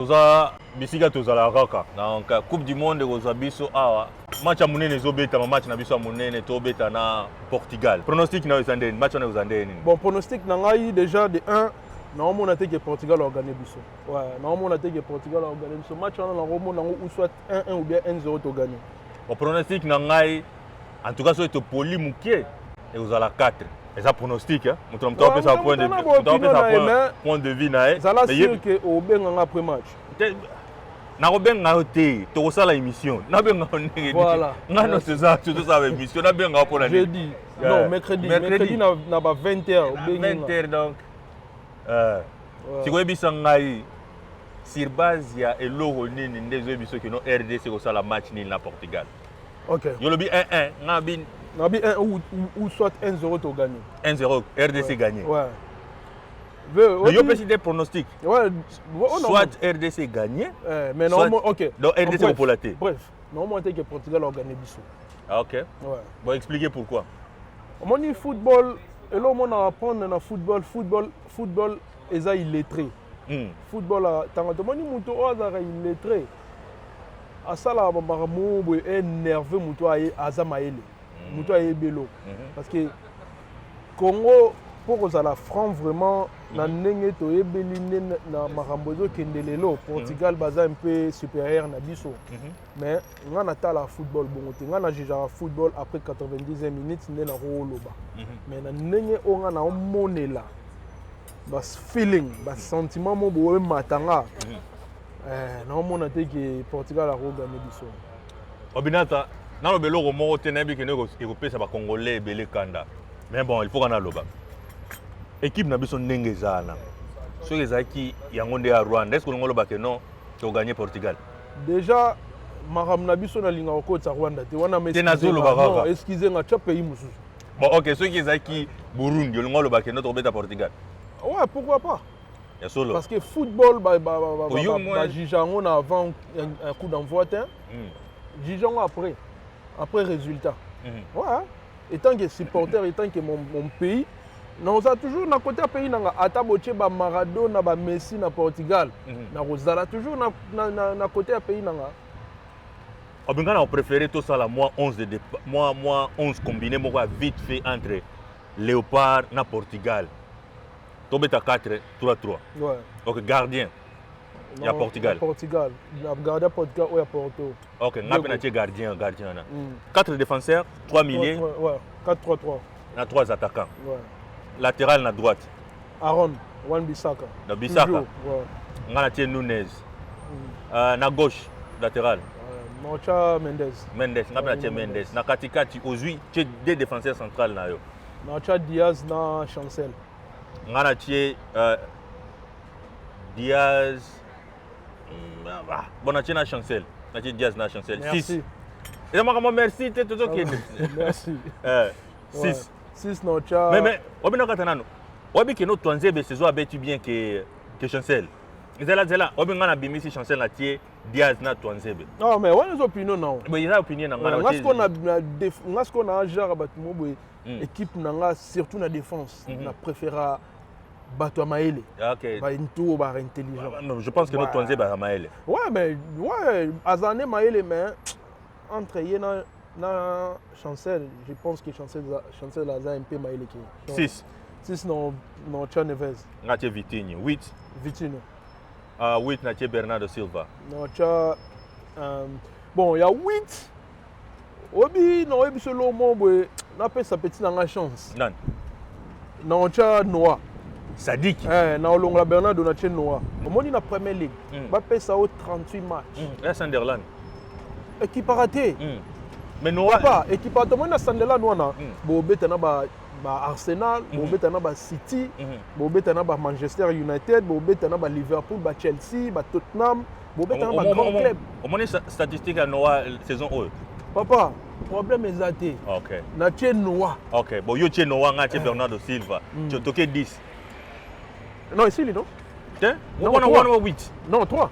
Toza bisika tozalaka kaka. Donc Coupe du monde ekozwa biso awa. Match ya monene ezobetama, match na biso ya monene tobeta na Portugal. Pronostic na yo eza ndeni? Match wana ekozala ndenge nini? Bon, pronostic na ngai déjà de 1, naomona te ke Portugal aogane biso. Ouais, naomona te ke Portugal aogane biso. Match wana nakomona yango ou soit 1-1 ou bien 1-0 togane. Bon, pronostic na ngai, en tout cas soki topoli moke, ekozala 4. Eza pronostic, hein? Moto na moto apesa point de moto apesa point de vue na ye. Zala sûr que obenga nga après match. Nakobenga yo te, tokosala émission. Nabenga yo ndenge voilà. Nga nyonso eza tozosala émission, nabenga yo mpona jeudi. Non, mercredi, mercredi na ba 20h obengi nga 20h. Donc sikoyebisa ngai sur base ya eloko nini nde ezoyebi soki no RDC kosala match nini na Portugal? Ok. Yo lobi 1-1, nga bi nabi 1 ou soit 1-0 to gagné. 1-0 RDC gagné. Ouais. Mais yo pesi des pronostics. Ouais, soit RDC gagné. Eh, mais non, ok. Donc RDC kopola te. Bref, normalement te que Portugal a gagné biso. Ah, ok. Ouais. Bon, expliquez pourquoi. Omoni football, eloko mona apprendre na football, football, football eza illettré. Football, ntango tomoni moto oyo azalaka illettré, asalaka bamakambo boye énerve. Moto aza mayele, moto ayebi eloko. Parce que Congo, mpo kozala franc vraiment, na ndenge toyebeli nde na makambo ezokende lelo, Portugal baza un peu supérieur na biso. Mais nga natala football bongo te. Nga na jugeaka football après 90 minutes nde nakoloba. Mais na ndenge oyo nga naomonela, bafeeling, basentiment mo boye emata nga, naomona te ke Portugal akogane biso. Obinata, naloba eloko moko te, nayebi kende ekopesa Bacongolais ebele kanda, mais bon, il faut kana naloba. Équipe na biso ndenge eza wana, soki ezalaki yango nde ya Rwanda, est ce que olingi oloba ke non, toganye Portugal? Déjà makambo na biso, nalingaka kokotisa Rwanda te wana. Te, nazoloba kaka. Excuse nga, tia pays mosusu. Bon, ok, soki ezalaki Burundi, olingi oloba ke non, tokobeta Portugal? Ouais, pourquoi pas? Ya solo? Parce que football, Oyo bajuge yango na avant un coup d'envoi te. Juge yango après résultat. Ouais, étant que supporter, étant que mon pays, nakozala toujours na côté ya pays nanga. Ata botie baMaradona, baMessi na Portugal, nakozala toujours na côté ya pays nanga. Obenga na préféré tosala mwa 11 de dépa- mwa 11 combiné moko ya vite fait entre Léopard na Portugal. Tobeta 4 3 3. Ouais. Ok, gardien ya Non, Portugal. Ya Portugal, na gardien Portugal oyo ya Porto. Ok, nga mpe Diego. natie gardien wana. 4 défenseurs, 3 milieux. Ouais, 4 3 3. Na 3 attaquants. Ouais. Latéral na droite? Aaron Wan Bissaka. Na Bissaka. Toujours, ouais. Nga natie Nunez. Na gauche latéral? Ouais. Naotya Mendes. Mendes, nga mpe natie Ouais, Mendes. Na katikati ozwi, tie deux défenseurs central na yo. Naotya Diaz na Chancel. Nga natie Diaz, ah, bon, natie na Chancel, natie Diaz na Chancel. 6. Merci. Eza makambo, merci te, tozokende. Merci. 6. 6 naotya Mais obina kata nano, oyebi ke no Twanzebe saison abeti bien ke Chancel. Ezala zela, oyebi, nga nabimisi Chancel, natie Diaz na Twanzebe. Non, mais wana eza opinion na yo. Bon, eza opinion na nga. Nga sikoyo nga sikoyo na genre bato mo boye, équipe na nga, surtout na défense, na préféra bato ya mayele, bantu oyo baka intelligent. Non, je pense que no Twanzebe aza mayele. Ouais, mais ouais, aza nde mayele, mais entre ye na Chancel, je pense que Chancel aza un peu mayele ke. 6. 6 no tya Neves. Nga tie Vitinho. 8. Vitinho. 8 natie Bernardo Silva. No tya bon, ya 8, oyebi, naoyebi so eloko moko boye, napesa petit na nga chance. Nani? Naotya Noah. Sadik. Eh, na olongola Bernardo, natie Noah. Omoni, na Premier League, bapesa o 38 match, Ya Sunderland. Ekipaka te. Mais Noah Papa, ekipaka. Tomoni na Sunderland wana, bobeta na ba Arsenal, bobeta na ba City, bobeta na ba Manchester United, bobeta na ba Liverpool, ba Chelsea, ba Tottenham, bobeta na ba grand club. Omoni statistique ya Noah saison oyo? Papa, problème eza te. Natie Noah. Ok, bon, yo tie Noah, nga tie Bernardo Silva. Toke 10. Non, esili, non? Te. Non, wana trois. Wana 8. Non, 3.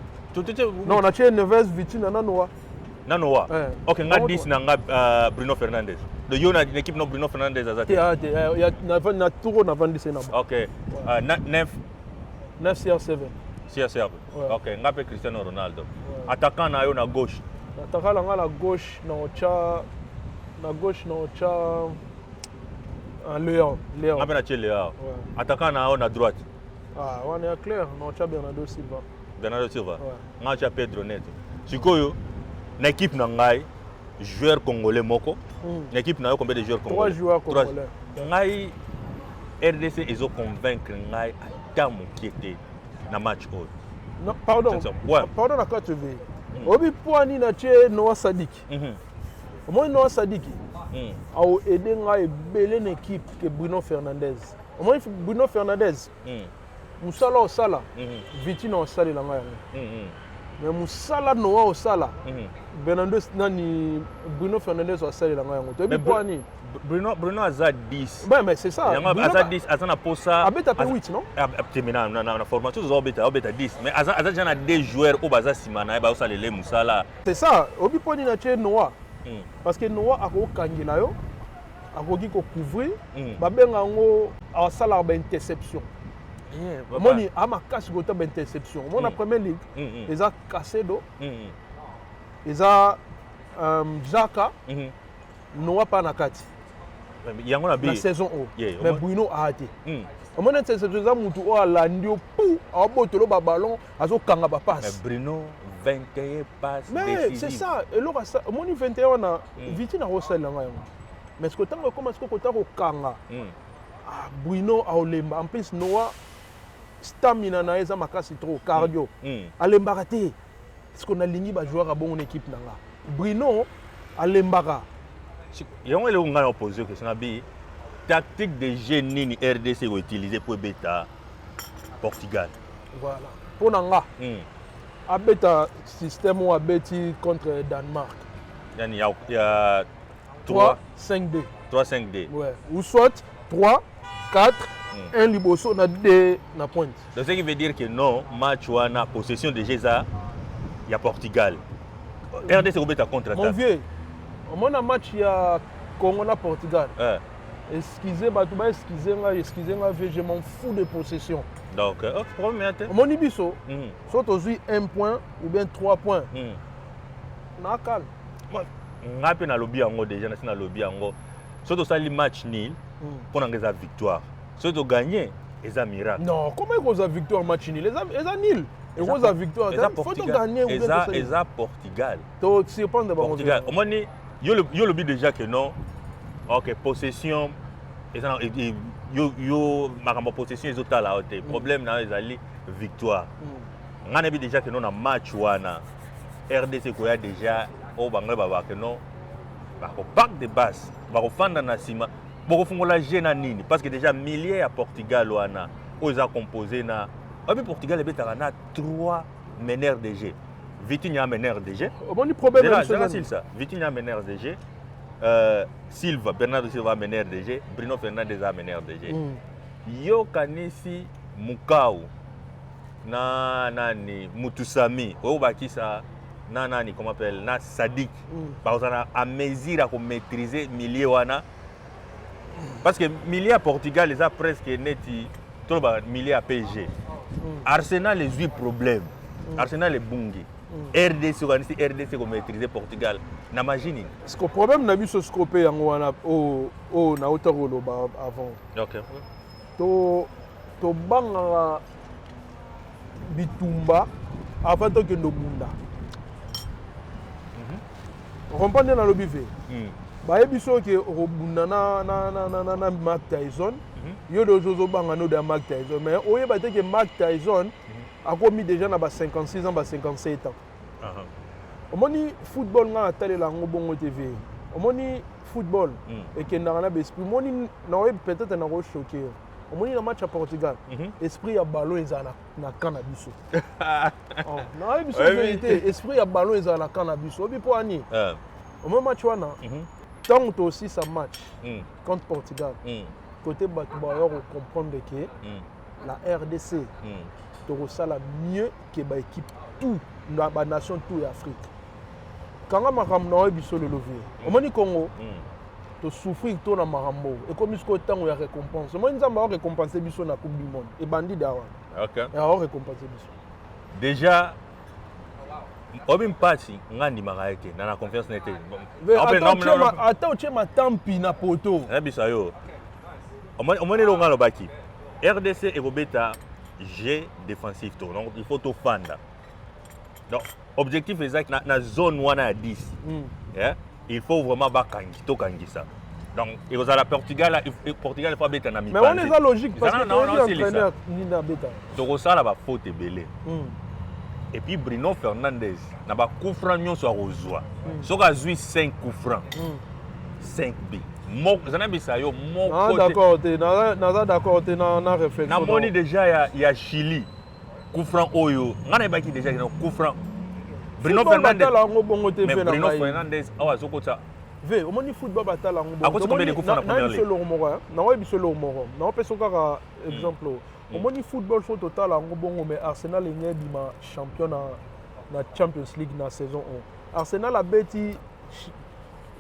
Non, natie Neves, Vitinha na Noah. Na Noah. Eh. Ok, nga Bango 10 na nga, Bruno Fernandes. Donc yo na équipe no Bruno Fernandes aza te te? Ah, te. Eh, na turo navandisi na Ok, na 9? 9, CR7. CR. Ouais. Ok, nga mpe Cristiano Ronaldo. Ouais. Attaquant na yo na gauche? Attaquant na nga na gauche, na otya na gauche, na otya Leao, Leao. Nga mpe natie Leao. Ouais. Attaquant na yo na droite? Ah, wana ya clair, na otya Bernardo Silva. Bernardo Silva. Ouais. Nga atya Pedro Neto. Sikoyo na équipe na ngai, joueur congolais moko. Na équipe na yo, combien de joueurs Trois congolais? joueurs Trois. congolais. Ngai, RDC ezoconvaincre ngai ata moke te na match oyo. Non, pardon. Sincèrement, ouais. Pardon, na kati ve oyebi mpo ani natie Noah Sadiki. Omoni Noah Sadiki, aoaider ngai ebele na équipe ke Bruno Fernandez. Omoni Bruno Fernandez, mosala osala, Vitinha osalela ngai yango. Mais mosala Noah osala, Bernardo nani, Bruno Fernandez asalela ngai yango. Toyebi Mais mpo ani. Bruno aza 10. Ouais, mais c'est ça. Yango Bruno aza 10, aza na posa. Abeta pe 8, non? Te, mais na formation toza obeta 10, mais aza déjà na deux joueurs oyo baza nsima na ye, bazosalela ye mosala. C'est ça. Oyebi mpo nini atie Noah? Parce que Noah akokangela yo, akoki kocouvrir. Babenga yango asalaka bainterception. Omoni amakasi kota bainterception. Omoni na Premier League, eza Caicedo, eza Xhaka, Noah mpa na kati. Yango na bi Na saison oyo. Mais Bruno aa te. Omoni interception, eza mutu oyo alandi yo pu aobotolo baballon, azokanga Mais bapasse. Bruno, 21 passes Mais c'est décisives. ça eloko. Omoni 21 wana, Vitinha akosalela ngai yango, mais siko ntango ekoma siko kota kokanga, ah, Bruno aolemba. En plus Noah, stamina na ye eza makasi trop, cardio. Alembaka te. Siko nalingi bajoueur abongo na équipe na nga. Bruno alembaka. Yango eloko ngai na opose question na bi: tactique de jeu nini RDC ekoutiliser po ebeta Portugal? Voilà, mpo na nga, abeta système oyo abeti contre Danemark. Yani ya 3 3 5 2. 3 5 2. Ouais. Ou soit 3 4 1 liboso na 2 na pointe. Donc ce qui veut dire que non, match wana, possession de jeu eza ya Portugal, RDC ekobeta contre Mon attaque. vieux, omona match ya Congo na Portugal, excusez bato, ba excuse ngai, excuse ngai vieux, je m'en fous de possession. Donc ok, problème ya te. Omoni biso, so tozwi 1 point ou bien 3 points, na calme. Bon, ngai mpe nalobi yango déjà, nasi nalobi yango: so tosali match nul, mpo na ngai eza victoire. So toganye, eza miracle. Non, comment ekozwa victoire match nul? Eza nul, ekozwa victoire Eza te. Faut Portugal. toganye ou bien Eza eza Portugal. To surprendre bango. Portugal, omoni, yo lobi déjà que non, ok, possession eza yo makambo ya possession ezotala yo te, problème na yo ezali victoire. Ngai nayebi déjà que non, na match wana RDC ekoya déjà oyo bango babaka non, bakopark de base, bakofanda na nsima, bokofungola jeu na nini? Parce que déjà milieu ya Portugal wana oyo eza composé na, oyebi, Portugal ebetaka na trois meneurs de jeu. Vitinha meneur de jeu. Omoni problème na Zela, biso Zela. eza nini? Silva, Vitinha meneur de jeu, Silva, Bernardo Silva meneur de jeu, Bruno Fernandes a meneur de jeu. Yo kanisi Mukau na nani, Mutusami oyo bakisa na nani, comment appelle, na Sadik, bakozala à mesure ya komaîtriser milieu wana? Parce que milieu ya Portugal eza presque neti toloba milieu ya PSG. Arsenal ezwi problème, Arsenal ebungi. RDC, okanisi RDC komaîtriser Portugal na magie nini? Siko problème na biso siko mpe yango wana oyo nauta koloba avant. To tobangaka bitumba avant tokende obunda. Comprendre nde nalobi ve. Bayebi soki okobunda na Mike Tyson, yo de ozobanga nodo ya Mike Tyson, mais oyeba te ke Mike Tyson akomi déjà na ba 56 ans, ba 57 ans. Omoni football, nga natalela yango bongo te ve. Omoni football, ekendaka na baesprit. Omoni, naoyebi, peut-être nakochoquer yo. Omoni na match ya Portugal, esprit ya ballon ezala na camp na biso. Oh, nayebi biso. Vérité, esprit ya ballon ezala na camp na biso. Oyebi mpo ani? Omoni match wana, ntango tosisa match contre Portugal, côté bato baya kocomprendre ke la RDC tokosala mieux ke baéquipe tout na banation tout ya Afrique. Kanga makambo na oyebi biso lelo vie. Omoni Congo, tosouffrir to na makambo ekomi sikoyo ntango ya récompense. Omoni, Nzambe aorécompense biso na Coupe du monde ebandi da wana. Aorécompense biso. Déjà oyebi mpasi, nga ndimaka ye te, na confiance na ye te. Ata otie matampi na poto. Nayebisa yo, omoni eloko nga alobaki, RDC ekobeta jeu défensif to, donc il faut tofanda. Donc objectif eza na zone wana ya 10. Yeah? Il faut vraiment bakangi, tokangisa. Donc ekozala Portugal. Portugal, il faut abeta na Mais wana eza logique, parce que toyebi entraîneur nini abeta. Tokosala bafaute ebele. Et puis Bruno Fernandes, na bacoup franc nyonso akozwa, soki azwi 5 coup franc, 5 b eza na bisa yo moko. D'accord te, naza d'accord te na réflexion. Namoni déjà ya Chili, coup franc oyo ngai nayebaki déjà na coup franc Bruno Fernandes. Yango bongo te. Mais Bruno Fernandes awa azokota. Ve, omoni, football batala yango. Akoti combien de coups francs na première ligue? Eloko moko, naoyebi biso eloko moko, naopesa kaka exemple. Omoni, football faut totala yango bongo, mais Arsenal enge ebima champion na Champions League na saison 1. Arsenal abeti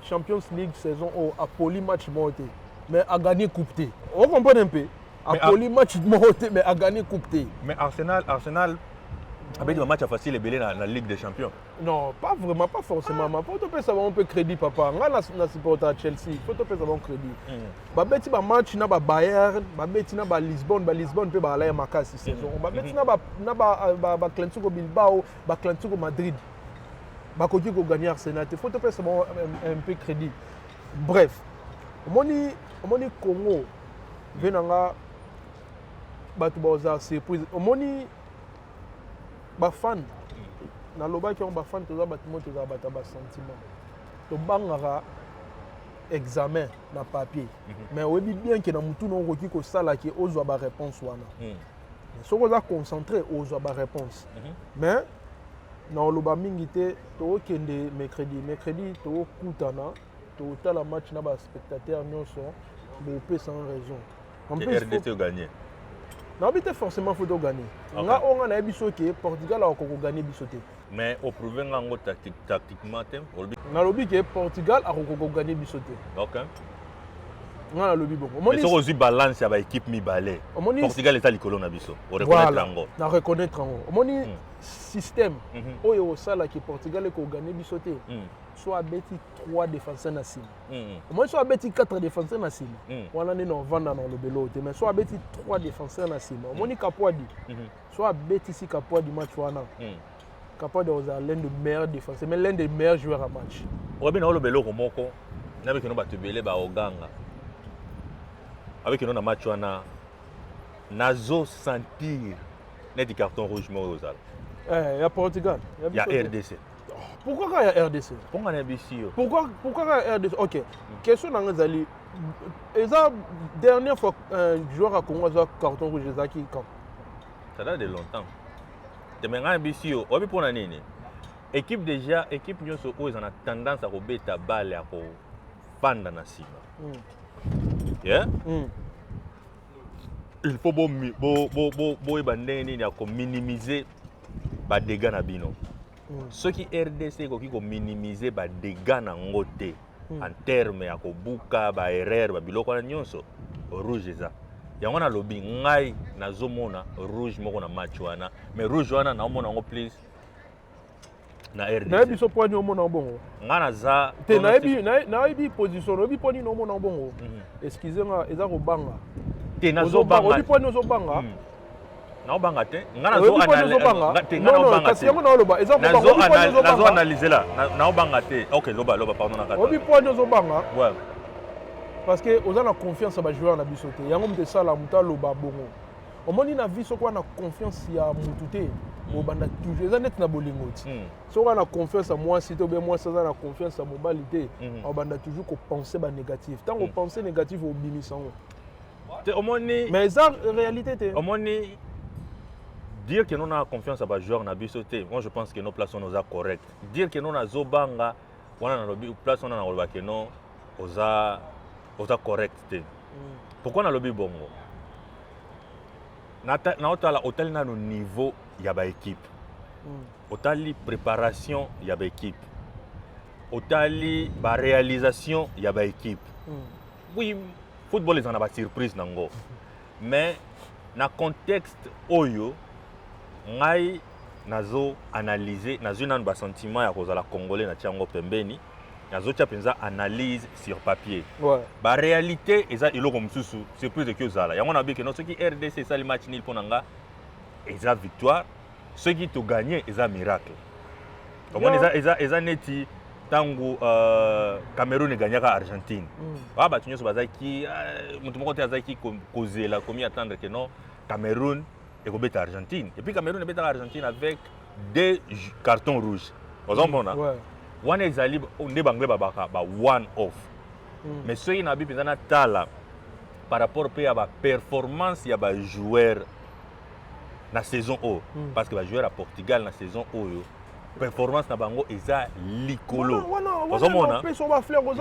Champions League saison oyo, apoli match moko te, mais agagné coupe te. Ocomprendre mpe, apoli match moko te, mais agagné coupe te. Mais Arsenal abeti bamatch ya facile ebele na Ligue des champions. Non, pas vraiment, pas forcément. Ma faut topesa bango mpe crédit, papa. Ngai na supporter Chelsea, faut topesa bango crédit. Babeti bamatch na baBayern, babeti na baLisbonne, baLisbonne mpe baala ya makasi saison. Babeti na baAtletico Bilbao, baAtletico Madrid. Bakoki kogagner Arsenal te. Faut topesa bango un peu crédit. Bref, omoni Congo, ve na nga, bato bazala surprise. Omoni bafan, nalobaki yango, bafan toza bato mo, tozala bato ya basentiment, tobangaka examen na papier. Mais oyebi bien ke na motu na okoki kosala ke ozwa baréponse wana. Soki oza concentré, ozwa baréponse. Mais na oloba mingi te, tokokende mercredi. Mercredi tokokutana, totala match na baspectateur nyonso, bopesa raison. En plus, RDC gagné. Nayebi te, forcément faut togagner. Nga oyo nga nayebi soki Portugal akoki kogagner biso te. Mais oprouve nga yango tactiquement te, olobi. Nalobi ke Portugal akoki kogagner biso te. Nga nalobi bongo. Mais soki ozwi balance ya baéquipe mibale, Portugal eza likolo na biso, oreconnaître yango? Na reconnaître yango. Omoni, système oyo osalaki, Portugal ekogagner biso te so abeti 3 défenseur na nsima. Omoni, so abeti 4 défenseur na nsima, wana nde na ovanda na olobela oyo te. Mais so abeti 3 défenseur na nsima, omoni Kapwadi, so abetisi Kapwadi match wana, Kapwadi akozala l'un des meilleurs défenseurs, mais l'un des meilleurs joueurs ya match. Oyebi, na oloba eloko moko, nabekeno bato ebele baoganga abekeno na match wana, nazosentir neti carton rouge moko ozala. Eh, ya Portugal? Ya RDC. Pourquoi kaka ya RDC? Mponga nayebisi yo. Pourquoi kaka RDC? Ok, question nanga ezali, eza dernière fois un joueur ya Congo azwa carton rouge ezalaki quand? Ça date de longtemps te. Me ngai nayebisi yo, oyebi mpona nini? Équipe, déjà équipe nyonso oyo eza na tendance ya kobeta bale ya kofanda na nsima, yeah? Il faut boyeba ndenge nini ya kominimiser badégâts na bino. Soki RDC ekoki kominimiser badégâts nango te en terme ya kobuka baerreur, babiloko wana nyonso, rouge eza yango. Nalobi, ngai nazomona rouge moko na match wana, mais rouge wana naomona yango plus na RDC. Nayebi so mpo nini omona bongo. Ngai naza te, nayebi position, nayebi mpo nini omona bongo. Excuse nga, eza kobanga. Te, nazobanga. Oyebi mpo nini ozobanga? Naobanga te, nga kasi yango naoloba, eza nazoanalyse la, naobanga te. Ok, loba, loba, pardon na kata. Oyebi mpo nini ozobanga? Parce que oza na confiance ya bajoueur na biso te. Yango moto esala moto aloba bongo. Omoni, na vie, soki wana confiance ya motu te, obanda toujours, eza neti na bolingo ti. Soki wana confiance ya mwasi te, obe mwasi aza na confiance ya mobali te, obanda toujours kopenser banégatif. Ntango opense négatif, obimisa yango. Te, omoni. Mais eza réalité te. Omoni, dire que non na confiance ya bajoueur na biso te, moi je pense que no, place wana oza correct. Dire que non nazobanga wana, nalobi place wana nakoloba ke non, oza correct te. Pourquoi nalobi bongo? Naotala, otali nano niveau ya baéquipe, otali préparation ya baéquipe, otali baréalisation ya baéquipe. Oui, football eza na basurprise nango, mais na contexte oyo ngai Nazo analyse, nazwi nanu basentiment ya kozala Congolais, natia yango pembeni, nazotia mpenza analyse sur papier. Baréalité eza eloko mosusu, surprise eki ozala. Yango nayebi que non, soki RDC esali match nul, mpo na nga eza victoire. Soki toganye, eza miracle. Omoni, eza neti ntango Cameroun eganyaka Argentine. Bato nyonso bazalaki, moto moko te azalaki kozela, komi attendre que non, Cameroun ekobeta Argentine. Et puis Cameroun ebetaka Argentine avec deux cartons rouges, ozomona. Wana ezali nde banglais babaka ba one off. Mais soki nabi mpenza natala par rapport mpe ya baperformance ya bajoueur na saison oyo, parce que bajoueur ya Portugal na saison oyo, performance na bango eza likolo. Ozomona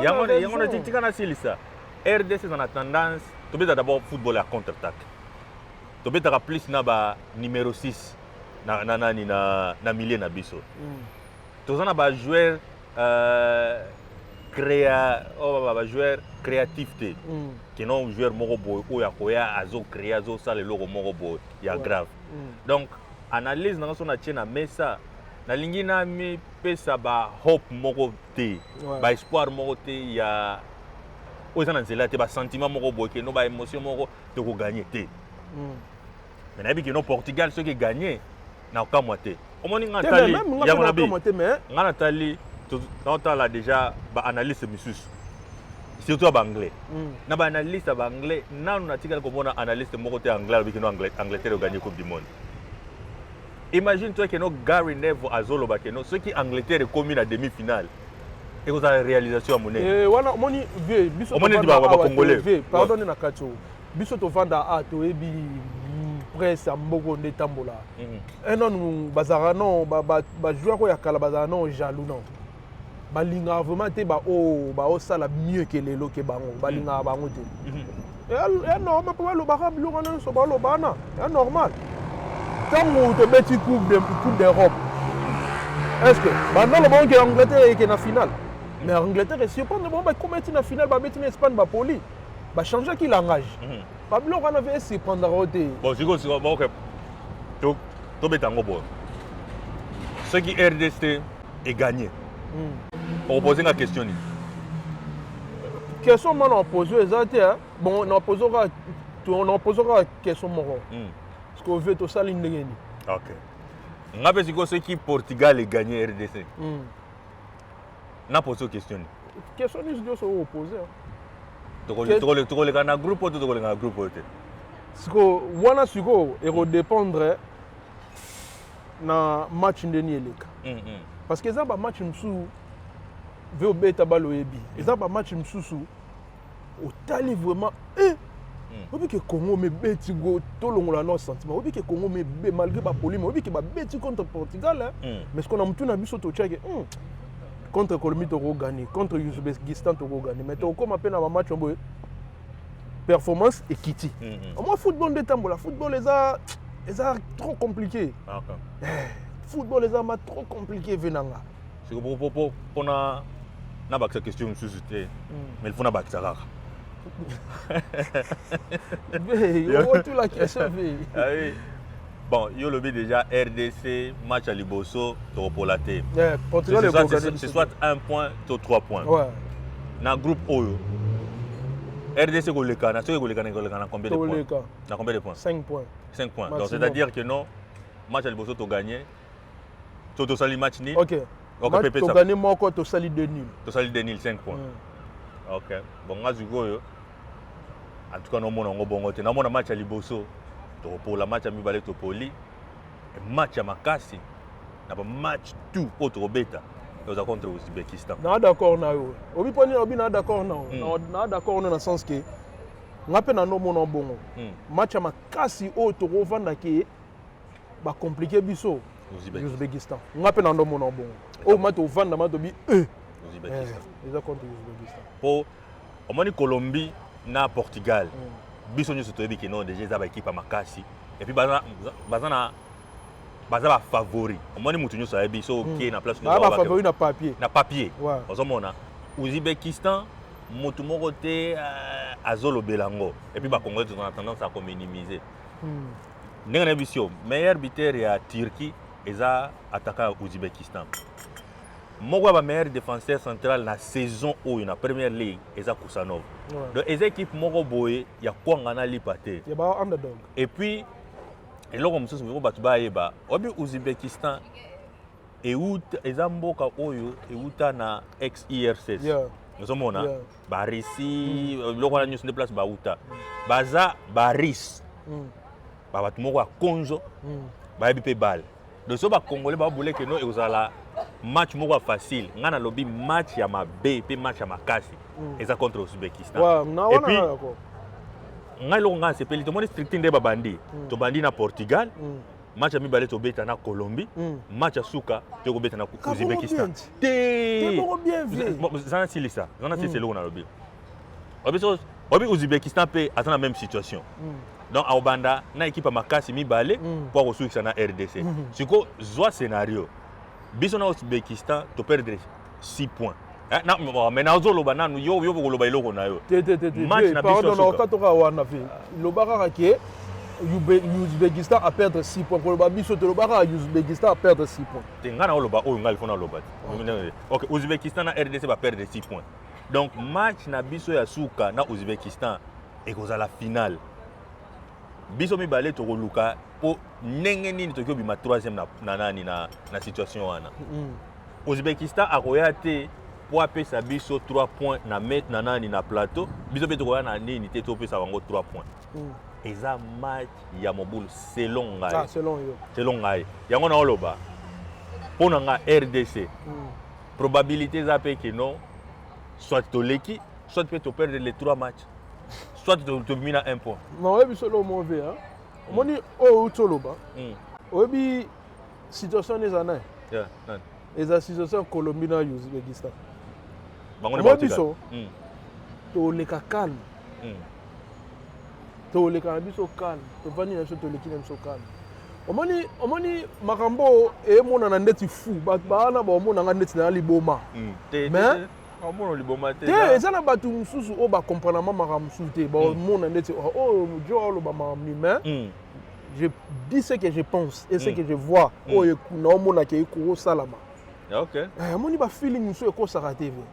yango, na tika nasilisa. RDC eza na tendance tobeta d'abord football ya contre attaque, tobetaka plus na ba numéro 6 na nani na milieu na biso. Toza na bajoueur créa oyo, bajoueur créatif te, que non, joueur moko boye oyo akoya azocréer, azosala eloko moko boye ya grave. Donc analyse nanga so natie na mesa, nalingi namipesa bahope moko te, baespoir moko te ya oyo eza na nzela te, basentiment moko boye que non, baémotion moko tokoganye te. Mais nayebi que non, Portugal soki eganye, na kokamwa te. Omoni, nga natali yango, nabi nga natali, naotala déjà baanalyste misusu, surtout ya baanglais. Na baanalyste ya baanglais, nanu natikali komona analyste moko te anglais alobi que non, Angleterre oganye Coupe du monde. Imagine toi que non, Gary Neville azoloba que non, soki Angleterre ekomi na demi finale, ekozala réalisation ya monene. Wana omoni, vieux, biso Omoni neti bacongolais. Pardon, na kati oyo biso tovanda a, toyebi presse ya mboko nde etambola. Nanu bazalaka non, bajoueur oyo ya kala bazalaka non jaloux, non, balingaka vraiment te baoyo baosala mieux que lelo que bango, balingaka bango te. Ya normal mpo balobaka biloko wana nyonso baloba wana, ya normal. Ntango tobeti Coupe d'Europe, est ce que banda loba que Angleterre eke na finale? Mais Angleterre esurprendre bango, bakoma eti na finale, babeti na Espagne, bapoli, bachangeaki langage. Babiloko wana mpe esurprendaka o te. Bon, sikoyo sikoyo, bon, ok, tobeta yango boye: soki RDC eganye, okopose nga question nini? Question ma na opose eza te. Bon, na opose kaka, na opose kaka question moko, parce que ove tosali ndenge nini? Ok, nga mpe sikoyo, soki Portugal eganye RDC, napose question nini? Question nyonso nyonso oyo opose. Tokoleka na groupe oyo to tokoleka na groupe oyo te? Sikoyo wana, sikoyo ekodépendre na match ndeni eleka, parce que eza bamatch mosusu ve obeta bale, oyebi, eza bamatch mosusu otali vraiment e oyebi que Congo mebeti go, tolongola no sentiment, oyebi que Congo mebe malgré bapoli, mais oyebi que babeti contre Portugal, mais sikoyo na motu na biso totiaki contre Colombie tokoganye, contre Uzbekistan tokoganye, mais tokokóma mpe na bamatch boye, performance ekiti. Omwa football nde etambola, football eza trop compliqué. Football eza ma trop compliqué, ve nanga. Siko mpona nabakisa question mosusu te, mais il faut nabakisa kaka. Otula question ve. Bon, yo olobi déjà RDC match ya liboso tokopola te. C'est soit un point to trois points. Na groupe oyo, RDC koleka na, soki koleka, koleka na combien de points? Na combien de points? 5 points. 5 points. Donc c'est à dire que non, match ya liboso togagné to tosali match nul. Ok, match togagné moko, tosali deux nul. Tosali deux nul, 5 points. Ok, bon, nga sikoyo en tout cas nomona yango bongo te. Namona match ya liboso tokopola, match ya mibale topoli, match ya makasi na bamatch tout oyo tokobeta eza contre Uzbekistan. Naa d'accord na yo. Obi mpo nini obi naa d'accord na yo? Naa d'accord no na sens que nga mpe na ndomona bongo. Match ya makasi oyo tokovanda que bacompliquer biso, Uzbekistan. Nga mpe na ndomona bongo, oyo ma tovanda ma tobi eza contre Uzbekistan. Mpo omoni Colombie na Portugal, biso nyonso toyebi que non, déjà eza baéquipe ya makasi, et puis baza na baza bafavori. Omoni, motu nyonso ayebi so okie na place. Bafavori na papier. Na papier. Ozomona Uzbekistan, motu moko te azolobela yango. Et puis bacongolais toza na tendance ya kominimiser. Ndenge nayebi si yo, meilleur buteur ya Turquie Eza attaquant ya Ouzbékistan. Moko ya bameilleur défenseur central na saison oyo na Première Ligue eza Khusanov. Donc eza équipe moko boye ya kwanga na lipa te. Ya ba underdog. Et puis eloko mosusu moko bato bayeba, oyebi Ouzbékistan euta, eza mboka oyo euta na ex URSS. Ozomona Barussie, biloko wana nyonso nde place bauta. Baza Barusse, babato moko ya konzo, bayebi mpe bale. Donc so Bacongolais babuleke no, ekozala match moko ya facile. Ngai nalobi match ya mabe mpe match ya makasi eza contre Ouzbékistan. Na Et wana puis na d'accord. Ngai eloko ngai nasepeli, tomoni structure nde babandi. Tobandi na Portugal, match ya mibale tobeta na Colombie, match ya suka tokobeta na Ka Ouzbékistan. Bongo bien. Te. Te, bongo bien, vieux. Bon, zana silisa, zana silisa. Eloko nalobi, oyebi so oyebi Ouzbékistan mpe aza na même situation. Donc akobanda na équipe ya makasi mibale mpo akosukisa na RDC. Siko zwa scénario, biso na Ouzbékistan toperdre 6 points. Eh, bon, mais nazoloba nanu, yo koloba eloko na yo. Te, te, te, te. Match Vieux, na biso pardon, ya suka. Okatoka wana ve loba kaka ke Ouzbékistan a perdre 6 points. Koloba biso te, loba kaka Ouzbékistan a perdre 6 points. Te, ngai naoloba oyo ngai lifo naloba te. Ok, Ouzbékistan na RDC baperdre 6 points. Donc match na biso ya suka na Ouzbékistan ekozala finale. Biso mibale tokoluka mpo ndenge nini tokoki obima troisième na nani na situation wana. Ouzbékistan akoya te mpo apesa biso 3 points na met na nani na plateau. Biso mpe tokoya na nini te, topesa bango 3 points. Eza match ya mobulu selon ngai. Ah, selon yo. Selon ngai, yango naoloba mpo na nga RDC, probabilité eza mpe ke non, soit toleki, soit mpe toperdre les trois matchs, soit tobimi na 1 point. Na oyebi solo mauvais, hein? Omoni oyo outi oloba, oyebi situation wana eza nani? Yeah, nani? Eza situation Colombie na Uzbekistan. Bango nde Omoni baotika. biso toleka calme. Toleka na biso calme, tovandi na biso, toleki na biso calme. Omoni makambo oyo emonana ndeti fu, bato bawana baomonanga ndeti na liboma. Te, Mais te, omona liboma te. Te, eza na bato mosusu oyo bakomprendre ma makambo mosusu te, baomona ndeti oyo jo aloba makambo nini, mais je dis ce que je pense et ce que je vois, oyo naomonaka ekosalama. Omoni bafeeling mosusu ekosaka te ve.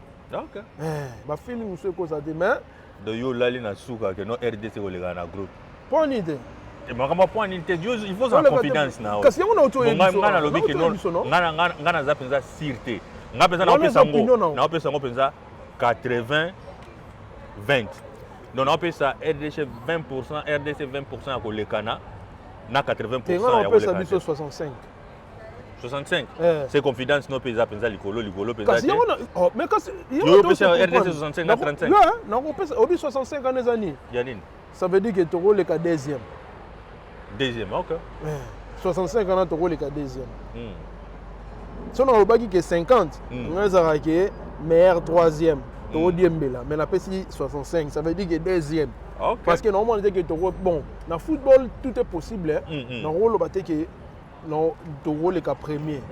Bafeeling mosusu ekosaka te, mais Donc yo olali na suka ke no RDC koleka na groupe? Mpo nini te? Makambo ya point nini te, il faut ozala confiance na yo. Kasi yango nauti Bon, ngai nalobi ke non, ngai naza mpenza sûr te. Ngai mpenza Wana naopesa eza opinion yango na yo. Naopesa yango mpenza 80 20. Donc naopesa RDC 20, RDC 20 ya kolekana na 80 Te, ngai ya naopesa kolekana biso te. 65. 65? Eh. C'est confidence no mpe eza mpenza likolo likolo mpenza Kasi te. yango na, oh, mais kasi Yo opesa RDC 65 na 35. Nakopesa obi 65 wana eza nini? Ya nini? Ça veut dire que tokoleka deuxième. Deuxième, ok. Eh, 65 wana tokoleka deuxième. So nalobaki ke 50, ngai ezalaka ke meilleur troisième, tokodiembela, mais napesi 65, ça veut dire que deuxième. Parce que normalement te ke toko, bon, na football tout est possible, hein. Nakoloba te ke tokoleka premier,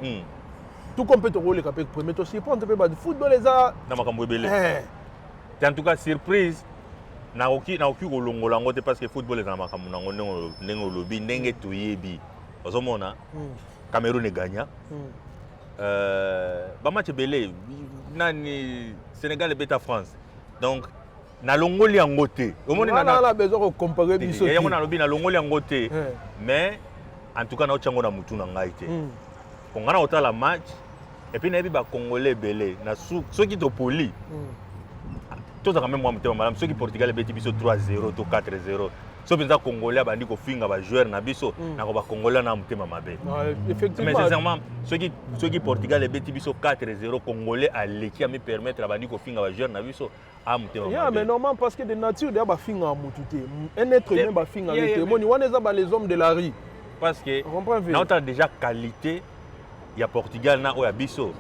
tout comme mpe tokoleka mpe premier, tosurprendre mpe bato. Football eza na makambo ebele. Eh, Te, en tout cas surprise nakoki kolongola yango te, parce que football eza na makambo nango. Ndenge olobi, ndenge toyebi, ozomona Cameroun eganya bamatch ebele, nani, Sénégal ebeta France. Donc nalongoli yango te, omoni. Wana na besoin kocompare biso Yango te. Nalobi nalongoli yango te. Mais en tout cas naotia yango na mutu na ngai te. Po ngai na kotala match et puis nayebi Bacongolais ebele na soki topoli, tozalaka même mwa motema malamu. Soki Portugal ebeti biso 3-0 to 4-0, so mpenza Congolais abandi kofinga bajoueur na biso, nako Bacongolais na motema mabe. Ouais, effectivement. Mais sincèrement, soki Portugal ebeti biso 4-0, Congolais aleki ami permettre abandi kofinga bajoueur na biso, a motema Yeah, mais mabe. normal, parce que de nature deya bafingaka mutu te. Un être humain bafingaka te. Omoni wana eza ba les hommes de la rue. Parce que Comprends, vieux? Naotala déjà qualité ya Portugal na oyo ya biso.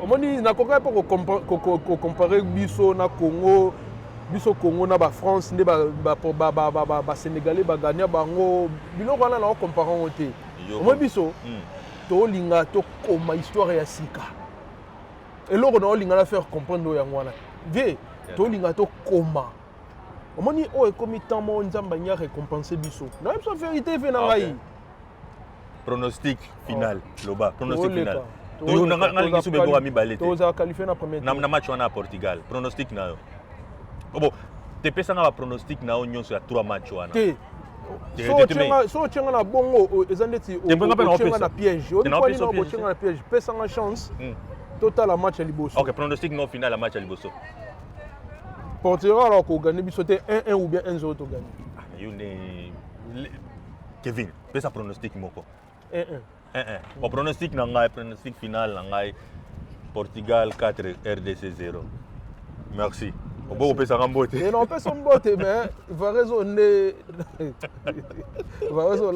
Omoni, nakokaki mpo kocompare biso na Congo, biso Congo na Bafrance nde Basénégalais bagania bango. Biloko wana nakocompare yango te. Omoni biso tolinga tokoma histoire ya sika. Eloko na olinga na faire comprendre oyo yango wana, vie, tolinga tokoma. Omoni oyo ekomi temps moko Nzambe alingi arécompense biso. Nayebi biso vérité ve na ngai. Pronostic final, loba pronostic final. Nga biso bekoka mibale te. Tozala qualifié na premier tour. Na match wana ya Portugal, pronostic na yo. Bon, tepesanga bapronostic na yo nyonso ya 3 match wana. Te, so otyenga na bongo, eza ndeti otyenga na piège. Oyebi otyenga na piège? Pesanga chance, totala match ya liboso. Ok, pronostic no final ya match ya liboso. Portugal akogagner biso te, 1-1 ou bien 1-0, togagner. Yo nde Kevin, pesa pronostic moko. 1-1. 1-1. Bon, pronostic na ngai, pronostic final na ngai, Portugal 4, RDC 0. Merci. Obo kopesanga mbote. Non, opesa mbote, mais varezo nde varezo.